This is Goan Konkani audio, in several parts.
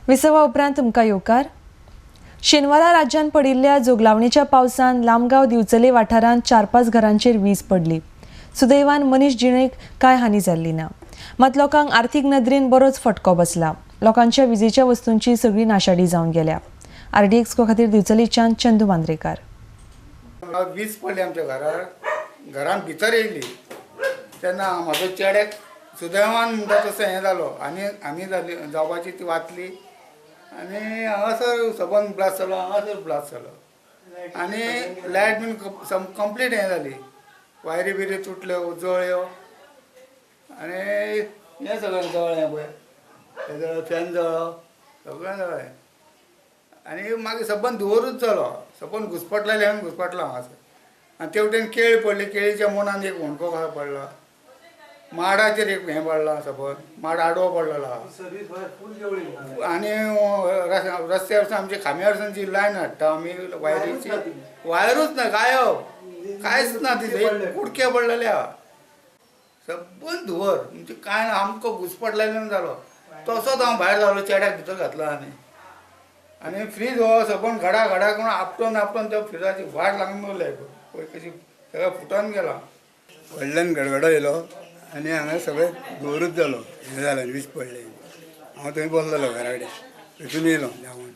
विसवा उपरांत तुमकां येवकार. शेनवारा राज्यांत पडिल्ल्या जोगलावणीच्या पावसान लामगांव दिवचले वाठारांत 4-5 घरांचेर वीज पडली. सुदैवान मनीस जिणेक कांय हानी जाल्ली ना, मात लोकांक आर्थीक नदरेन बरोच फटको बसला. लोकांच्या विजेच्या वस्तूंची सगळी नाशाडी जावन गेल्या. आरडीएक्स खातीर दिवचलेच्यान चंदू मांद्रेकार. वीज पडली आमच्या घरार, घरान भितर येयली तेन्ना म्हजो चेड्याक सुदैवान म्हणटा तसो हें जालो आनी आमी जाली जावपाची ती वाचली आनी हांगासर सबंद ब्लास्ट जालो, हांगासर ब्लास्ट जालो आनी लायट बीन कंप्लीट हें जाली, वायरी बिरी तुटल्यो, जळ्यो आनी हें सगळें जळ्ळें पळय, हें जळ्ळें, फॅन जळ्ळो, सगळें जळ्ळें आनी मागीर सबंद धुंवरूच जालो, सबंद घुसपटलें, हांवें घुसपटलो हांगासर. आनी तेवटेन केळी पडली, केळीच्या मुनान एक होणको कसो पडला, माडाचेर एक हें पडलां, सबंद माड आडवो पडलेलो आहा आनी रस्त्यार आमच्या खांब्यार जी लायन हाडटा आमी वायरीची, वायरूच ना, गायब, कांयच ना, तिथे कुडके पडलेले आहा, सबंद धुंवर, म्हणजे कांय ना, आमकां घुसपटलेल्यान जालो. तसोच हांव भायर जालो, चेड्याक भितर घातलो आनी आनी फ्रीज हो सबंद घडा घडा करून आपटोन आपटोन त्या फ्रिजाची वाट लागून दवरल्या, पळय कशी सगळें फुटोन गेला. व्हडल्यान गडगडो येयलो आनी हांगा सगळें धुंवरूच जालो, हें जालें, वीज पडलें. हांव थंय बसलेलो घरा कडेन, थंयसून येयलो धांवून,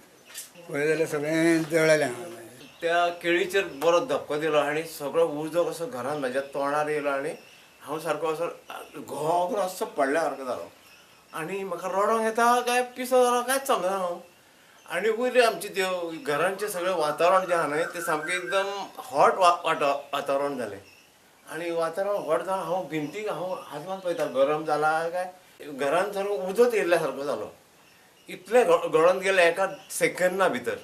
पळय जाल्यार सगळें जळ्ळें हांगा. त्या केळीचेर बरो धपको दिलो आनी सगळो उजो कसो घरान म्हज्या तोंडार येयलो आनी हांव सारको असो घो करून असो पडल्या सारको जालो आनी म्हाका रडोंक येता काय पिसो जालो कांयच समजना हांव. आनी वयले आमचे त्यो घरांचें सगळें वातावरण जें आहा न्हय तें सामकें एकदम हॉट वातावरण जालें आनी वातावरण हॉट जावन हांव भिंतीक हांव हात लावन पळयता गरम जाला काय, घरान सारको उजोच येयल्ल्या सारको जालो, इतलें गळोन गेलें एका सेकंडा भितर.